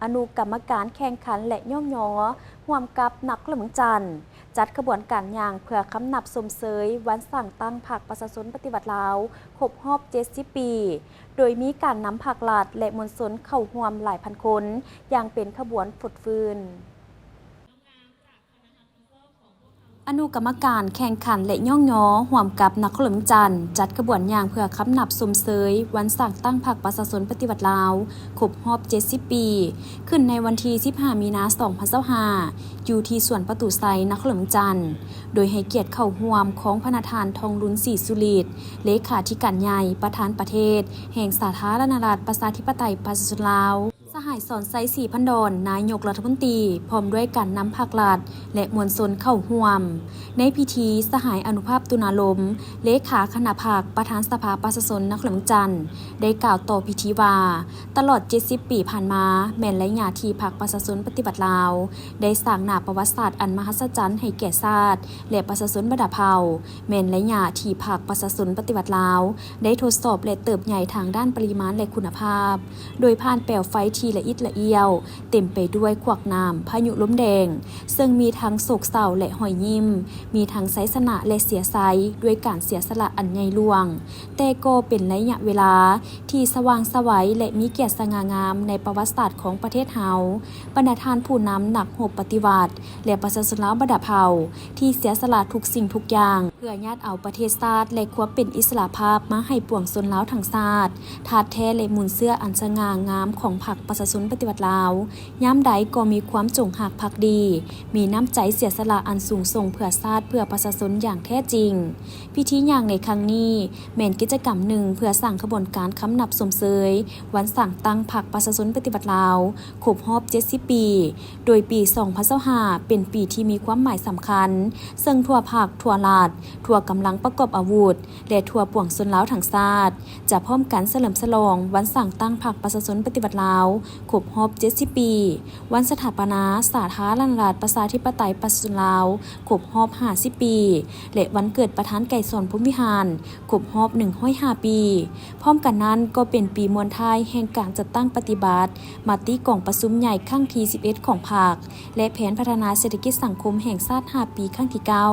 ອະນຸກຳມະການແຂ່ງຂັນ ແລະ ຍ້ອງຍໍ ຮ່ວມກັບນະຄອນຫຼວງວຽງຈັນ ຈັດຂະບວນການຍ່າງເພື່ອຄຳນັບຊົມເຊີຍວັນສ້າງຕັ້ງພັກປະຊາຊົນປະຕິວັດລາວ ຄົບຮອບເຈັດສິບປີ, ໂດຍມີການນຳພາກລັດ ແລະ ມວນຊົນເຂົ້າຮ່ວມຫຼາຍພັນຄົນ ຢ່າງເປັນຂະບວນຟົດຟື້ນ. ອະນຸກຳມະການແຂ່ງຂັນ ແລະ ຍ້ອງຍໍ ຮ່ວມກັບນະຄອນຫຼວງວຽງຈັນ ຈັດຂະບວນຍ່າງເພື່ອຄຳນັບຊົມເຊີຍວັນສ້າງຕັ້ງພັກປະຊາຊົນປະຕິວັດລາວ ຄົບຮອບເຈັດສິບປີ ຂຶ້ນໃນວັນທີສິບຫ້າ ມີນາ ສອງພັນຊາວຫ້າ ຢູ່ທີ່ສວນປະຕູໄຊ ນະຄອນຫຼວງວຽງຈັນ, ໂດຍໃຫ້ກຽດເຂົ້າຮ່ວມຂອງພະນະທ່ານ ທອງລຸນ ສີສຸລິດ ເລຂາທິການໃຫຍ່ ປະທານປະເທດແຫ່ງສາທາລະນະລັດ ປະຊາທິປະໄຕ ປະຊາຊົນລາວ, ສະຫາຍ ສອນໄຊ ສີພັນດອນ ນາຍົກລັດຖະມົນຕີ ພ້ອມດ້ວຍການນຳພາກລັດ ແລະ ມວນຊົນເຂົ້າຮ່ວມ. ໃນພິທີ, ສະຫາຍ ອະນຸພາບ ຕຸນາລົມ ເລຂາຄະນະພັກ ປະທານສະພາປະຊາຊົນນະຄອນຫຼວງວຽງຈັນ ໄດ້ກ່າວຕໍ່ພິທີວ່າ, ຕະຫຼອດເຈັດສິບປີຜ່ານມາ ແມ່ນໄລຍະທີ່ພັກປະຊາຊົນປະຕິວັດລາວ ໄດ້ສ້າງໜ້າປະຫວັດສາດອັນມະຫັດສະຈັນໃຫ້ແກ່ຊາດ ແລະ ປະຊາຊົນບັນດາເຜົ່າ, ແມ່ນໄລຍະທີ່ພັກປະຊາຊົນປະຕິວັດລາວ ໄດ້ທົດສອບ ແລະ ເຕີບໃຫຍ່ທາງດ້ານປະລິມານ ແລະ ຄຸນນະພາບ, ໂດຍຜ່ານແປວໄຟທີ່ລະອິດລະອ້ຽວ, ເຕັມໄປດ້ວຍຂວາກນ້ຳ, ພາຍຸລົມແດງ, ເຊິ່ງມີທັງໂສກເສົ້າ ແລະ ຮອຍຍິ້ມ, ມີທັງໄຊຊະນະ ແລະ ເສຍໄຊ ດ້ວຍການເສຍສະຫຼະອັນໃຫຍ່ຫຼວງ, ແຕ່ກໍເປັນໄລຍະເວລາທີ່ສະຫວ່າງໄສວ ແລະ ມີກຽດສະຫງ່າງາມໃນປະຫວັດສາດຂອງປະເທດເຮົາ. ບັນດາທ່ານຜູ້ນຳນັກຮົບປະຕິວັດ ແລະ ປະຊາຊົນລາວບັນດາເຜົ່າ ທີ່ເສຍສະຫຼະທຸກສິ່ງທຸກຢ່າງ ເພື່ອຍາດເອົາປະເທດຊາດ ແລະ ຄວາມເປັນອິດສະຫຼະພາບມາໃຫ້ປວງຊົນລາວທັງຊາດ, ທາດແທ້ ແລະ ມູນເຊື້ອອັນສະຫງ່າງາມຂອງພັກປະຊາຊົນປະຕິວັດລາວ ຍາມໃດກໍມີຄວາມຈົງຮັກພັກດີ, ມີນ້ຳໃຈເສຍສະຫຼະອັນສູງສົ່ງເພື່ອຊາດ ເພື່ອປະຊາຊົນຢ່າງແທ້ຈິງ. ພິທີຍ່າງໃນຄັ້ງນີ້ ແມ່ນກິດຈະກຳໜຶ່ງເພື່ອສ້າງຂະບວນການຄຳນັບຊົມເຊີຍວັນສ້າງຕັ້ງພັກປະຊາຊົນປະຕິວັດລາວ ຄົບຮອບເຈັດສິບປີ, ໂດຍປີສອງພັນຊາວຫ້າເປັນປີທີ່ມີຄວາມໝາຍສຳຄັນ, ເຊິ່ງທົ່ວພັກ, ທົ່ວລັດ, ທົ່ວກຳລັງປະກອບອາວຸດ ແລະ ທົ່ວປວງຊົນລາວທັງຊາດ ຈະພ້ອມກັນສະເຫຼີມສະຫຼອງວັນສ້າງຕັ້ງພັກປະຊາຊົນປະຕິວັດລາວ ຄົບຮອບເຈັດສິບປີ, ວັນສະຖາປະນາສາທາລະນະລັດ ປະຊາທິປະໄຕ ປະຊາຊົນລາວ ຄົບຮອບຫ້າສິບປີ ແລະ ວັນເກີດປະທານໄກສອນ ພົມວິຫານ ຄົບຮອບໜຶ່ງຮ້ອຍຫ້າປີ. ພ້ອມກັນນັ້ນກໍເປັນປີມ້ວນທ້າຍແຫ່ງການຈັດຕັ້ງປະຕິບັດມະຕິກອງປະຊຸມໃຫຍ່ຄັ້ງທີສິບເອັດຂອງພັກ ແລະ ແຜນພັດທະນາເສດຖະກິດສັງຄົມແຫ່ງຊາດຫ້າປີຄັ້ງທີເກົ້າ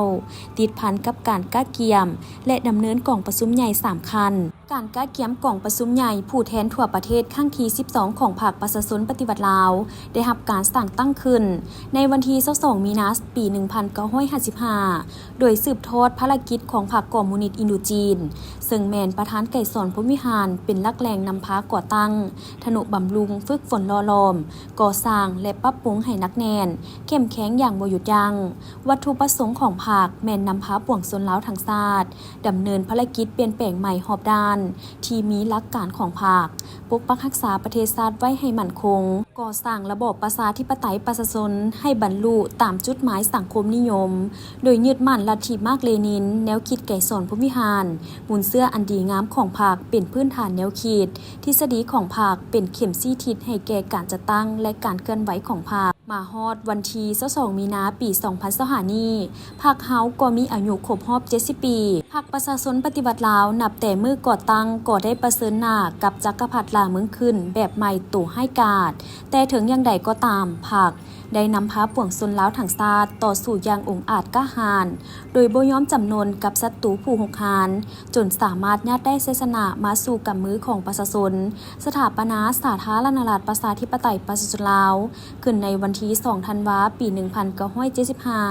ຕິດພັນກັບການກະກຽມ ແລະ ດຳເນີນກອງປະຊຸມໃຫຍ່ສາມຂັ້ນ. ການກະກຽມກອງປະຊຸມໃຫຍ່ຜູ້ແທນທົ່ວປະເທດຄັ້ງທີສິບສອງຂອງພັກປະຊາຊົນປະຕິວັດລາວ ໄດ້ຮັບການສ້າງຕັ້ງຂຶ້ນໃນວັນທີຊາວສອງ ມີນາ ປີໜຶ່ງພັນເກົ້າຮ້ອຍຫ້າສິບຫ້າ ໂດຍສືບທອດພາລະກິດຂອງພັກຄອມມູນິດອິນໂດຈີນ, ເຊິ່ງແມ່ນປະທານໄກສອນ ພົມວິຫານ ເປັນຫຼັກແຫຼ່ງນຳພາກໍ່ຕັ້ງ, ທະນຸບຳລຸງ, ຝຶກຝົນຫຼໍ່ຫຼອມ, ກໍ່ສ້າງ ແລະ ປັບປຸງໃຫ້ໜັກແໜ້ນ, ເຂັ້ມແຂງຢ່າງບໍ່ຢຸດຢັ້ງ. ວັດຖຸປະສົງຂອງພັກແມ່ນນຳພາປວງຊົນລາວທັງຊາດ ດຳເນີນພາລະກິດປ່ຽນແປງໃໝ່ຮອບດ້ານ ທີ່ມີຫຼັກການຂອງພັກ, ປົກປັກຮັກສາປະເທດຊາດໄວ້ໃຫ້ໝັ້ນຄົງ, ກໍ່ສ້າງລະບອບປະຊາທິປະໄຕປະຊາຊົນໃຫ້ບັນລຸຕາມຈຸດໝາຍສັງຄົມນິຍົມ, ໂດຍຍຶດໝັ້ນລັດທິມາກເລນິນ, ແນວຄິດໄກສອນ ພົມວິຫານ, ມູນເຊື້ອອັນດີງາມຂອງພັກເປັນພື້ນຖານແນວຄິດ, ທິດສະດີຂອງພັກເປັນເຂັມຊີ້ທິດໃຫ້ແກ່ການຈັດຕັ້ງ ແລະ ການເຄື່ອນໄຫວຂອງພັກ. ມາຮອດວັນທີຊາວສອງ ມີນາ ປີສອງພັນຊາວຫ້ານີ້, ພັກເຮົາກໍມີອາຍຸຄົບຮອບເຈັດສິບປີ. ພັກປະຊາຊົນປະຕິວັດລາວ ນັບແຕ່ມື້ກໍ່ຕັ້ງກໍໄດ້ປະເຊີນໜ້າກັບຈັກກະພັດລ່າເມືອງຂຶ້ນແບບໃໝ່ໂຕຮ້າຍກາດ, ແຕ່ເຖິງຢ່າງໃດກໍຕາມ, ພັກໄດ້ນຳພາປວງຊົນລາວທັງຊາດຕໍ່ສູ້ຢ່າງອົງອາດກ້າຫານ, ໂດຍບໍ່ຍອມຈຳນົນກັບສັດຕູຜູ້ຮຸກຮານ, ຈົນສາມາດຍາດໄດ້ໄຊຊະນະມາສູ່ກຳມືຂອງປະຊາຊົນ, ສະຖາປະນາສາທາລະນະລັດ ປະຊາທິປະໄຕ ປະຊາຊົນລາວ ຂຶ້ນໃນວັນທີສອງ ທັນວາ ປີໜຶ່ງພັນເກົ້າຮ້ອຍເຈັດສິບຫ້າ.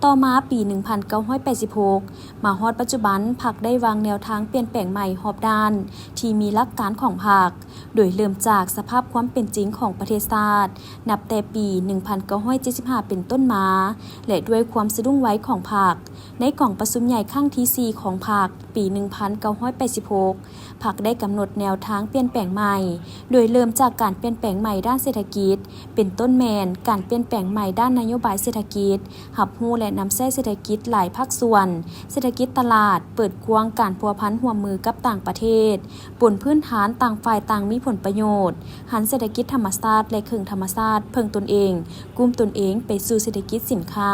ຕໍ່ມາປີໜຶ່ງພັນເກົ້າຮ້ອຍແປດສິບຫົກ ມາຮອດປັດຈຸບັນ, ພັກໄດ້ວາງແນວທາງປ່ຽນແປງໃໝ່ຮອບດ້ານທີ່ມີຫຼັກການຂອງພັກ, ໂດຍເລີ່ມຈາກສະພາບຄວາມເປັນຈິງຂອງປະເທດຊາດ ນັບແຕ່ປີໜຶ່ງພັນເກົ້າຮ້ອຍເຈັດສິບຫ້າເປັນຕົ້ນມາ ແລະ ດ້ວຍຄວາມສະດຸ້ງໄວຂອງພັກ, ໃນກອງປະຊຸມໃຫຍ່ຄັ້ງທີສີ່ຂອງພັກ ປີໜຶ່ງພັນເກົ້າຮ້ອຍແປດສິບຫົກ ພັກໄດ້ກຳນົດແນວທາງປ່ຽນແປງໃໝ່, ໂດຍເລີ່ມຈາກການປ່ຽນແປງໃໝ່ດ້ານເສດຖະກິດ, ເປັນຕົ້ນແມ່ນການປ່ຽນແປງໃໝ່ດ້ານນະໂຍບາຍເສດຖະກິດ, ຮັບຮູ້ ແລະ ນຳໃຊ້ເສດຖະກິດຫຼາຍພາກສ່ວນ, ເສດຖະກິດຕະຫຼາດ, ເປີດກວ້າງການພົວພັນຮ່ວມມືກັບຕ່າງປະເທດ, ບົນພື້ນຖານຕ່າງຝ່າຍຕ່າງມີຜົນປະໂຫຍດ, ຫັນເສດຖະກິດທຳມະຊາດ ແລະ ເຄິ່ງທຳມະຊາດ, ເພິ່ງຕົນເອງ, ກຸ້ມຕົນເອງໄປສູ່ເສດຖະກິດສິນຄ້າ.